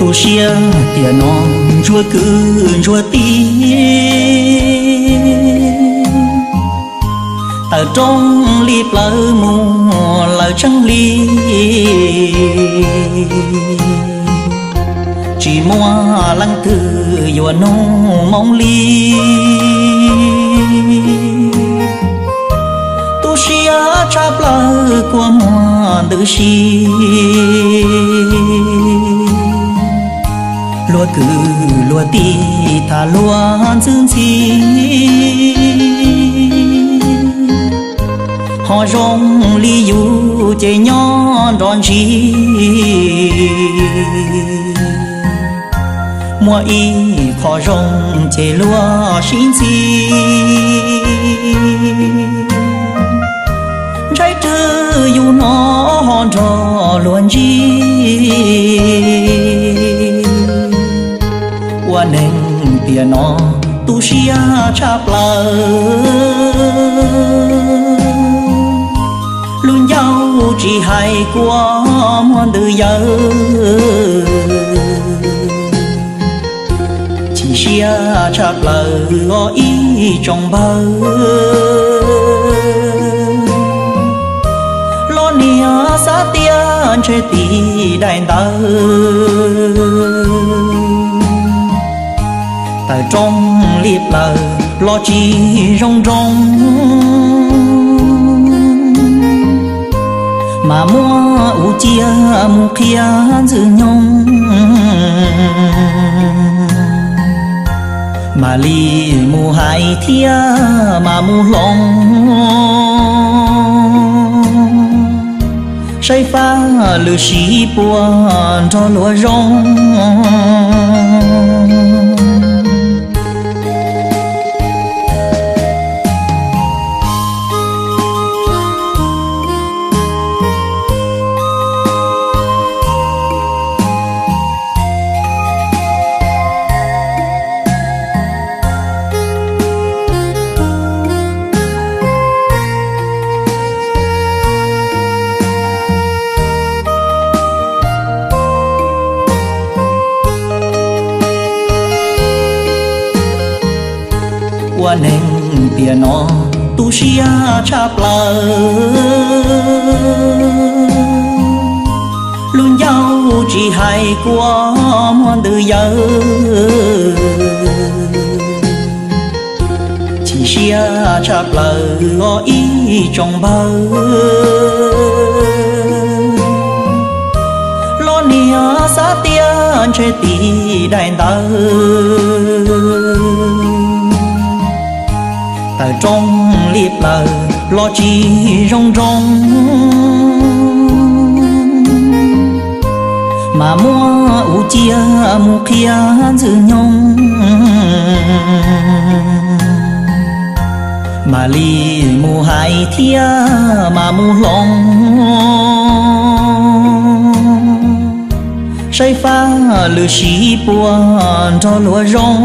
Tu siab tiam no ntsuag kwv ntsuag tij, tawm rooj li plawv mus lawm tsheej li, tsis muaj leej twg yuav nug moo li. Tu siab tshaj plaws kua muag ntws si, luag kwv luag tij tham luag ntxhi ntxhi, ho zoo li yus ces nyob nrov ntsis. Muaj ib qho zoo ces luag sib ntxhi, ntshai twb yus no ho nrog luag ntsib. Ua neeg tiam no tu siab tshaj plaws, lub ncauj tsis hais kua muag ntws yawm. Chim siab tshaj plaws os ib tsoom npawg, los niag xav tias ntshe tiv daim ntawv, tawm rooj li plawv los tsis zoo nroos, mas muab ua ciaj mus qhia ntxwg nyoog, mam li mus hais thiab mam mus hloov, saib faj lwm sib puag nrog luag zoo. Ua neeg tiam no tu siab tshaj plaws, lub ncauj tsis hais kua muag ntws yawm. Chim siab tshaj plaws os ib tsoom npawg, los niag xav tias ntshe tiv daim ntawv, tawm rooj li plawv los tsis zoo nroos, mas muab ua ciaj mus qhia ntxwg nyoog, mam li mus hais thiab mam mus hloov, saib faj lwm sib puag nrog luag zoo.